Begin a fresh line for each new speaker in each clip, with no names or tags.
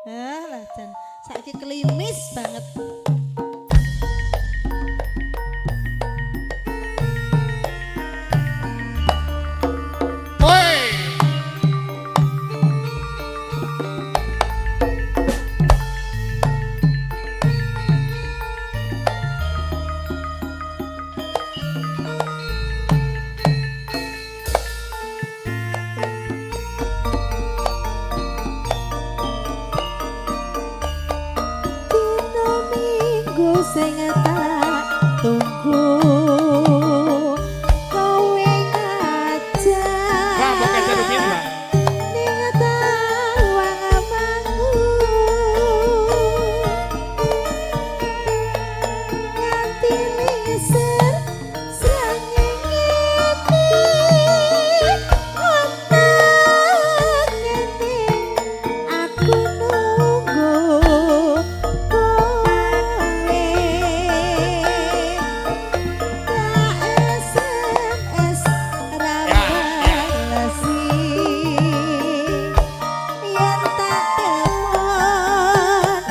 Lah jan saiki klimis banget.
Woi.
Dino minggu sing tak tunggu kowe ngajak
Mbak, mbok kejar rumiyin, Mbak.
Ning tawang mangu nganti liser srengenge ana kene aku nunggu kowe tak SMS ra balesi yen tak telepon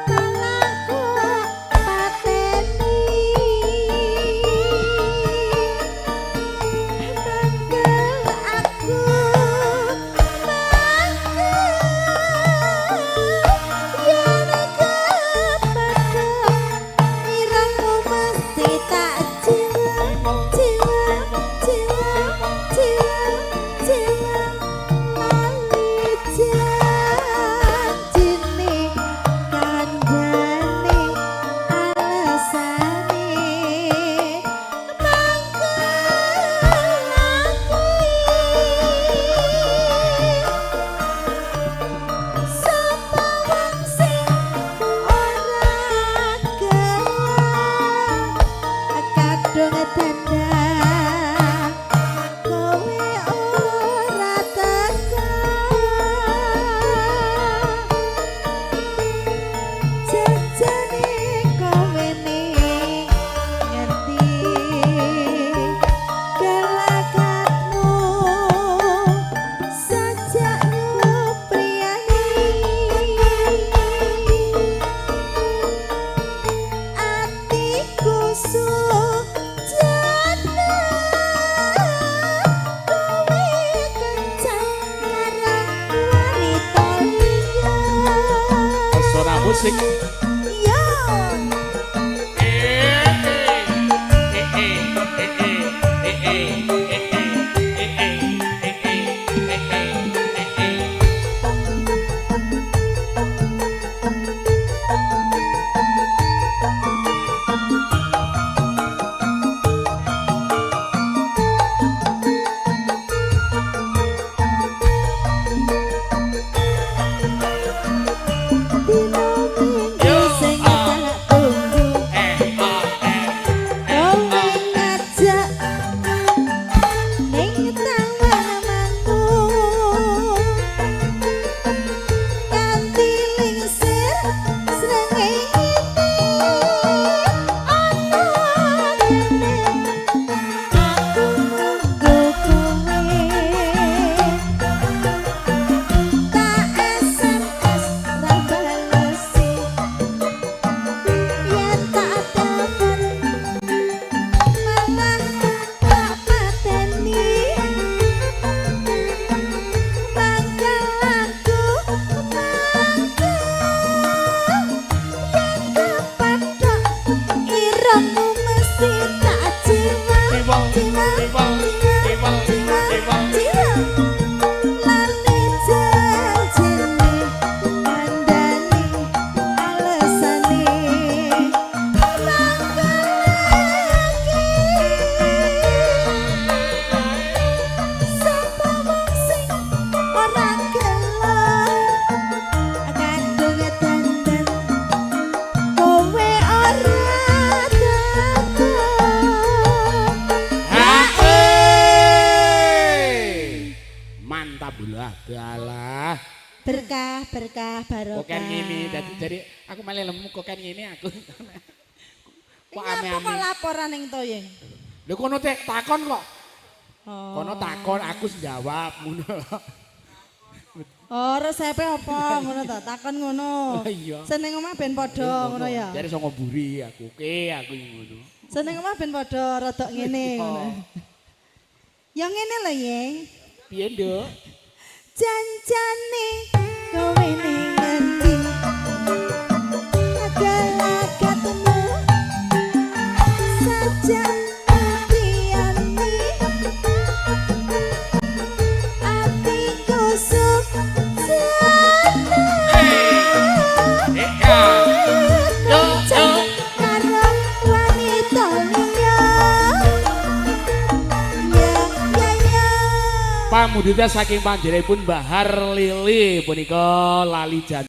malah kok pateni mangkel aku mangkel yen kepethuk irungmu mesti tak jiwa jiwa jiwa jiwa jiwa lali janjine kandhane alesane mangkel aku. Sapa wong sing ora gelo kadung dandan kowe ora teka jajane kowe ning ngerti gelakatmu sajak nyupriyani atiku sujana kowe kencan karo wanita liya.
Pesona musik.
Yo.
Eh eh eh eh eh eh eh eh eh eh eh eh eh.
Dino minggu
Yo,
sing
ah.
tak tunggu
Eh ah eh.
kowe ngajak ning tawang mangu nganti lingsir srengenge ana kene aku nunggu kowe tak SMS ra balesi yen tak telepon malah tak pateni mangkel aku mangkel yen kepethuk irungmu mesti tak jiwa
Jiwa,
jiwa
jiwa,
jiwa
jiwa,
jiwa
jiwa.
Jiwa lali janjine kandhane alesane mangkel lagi. Sapa wong sing ora gelo kadung dandan kowe ora teka.
Ha eh. Mantap lah dalah.
Berkah berkah barokah.
Kok kan ngene dadi jadi aku malah lemu kok kan ngene aku. Kok
Ini apa kok
ame-ame.
Laporan ning toyeng?
Lho kono tek takon kok.
Oh.
Kono takon aku sing jawab ngono lho.
Oh, resepe apa ngono ta? Takon ngono.
Iya.
Seneng omah ben padha ngono ya.
Jare saka mburi aku. Oke, aku ngono.
Seneng omah ben padha rodok ngene ngono. Ya ngene lho, Yeng.
Piye, Nduk?
Janjane kowe ning ngendi? Agak-agatmu sajak ati-ati atiku sukjana.
Eh, ya. Yo, yo.
Karo wanita liya. Ya ya ya.
Pamundhutan saking panjenenganipun Bahar Lili punika lali jan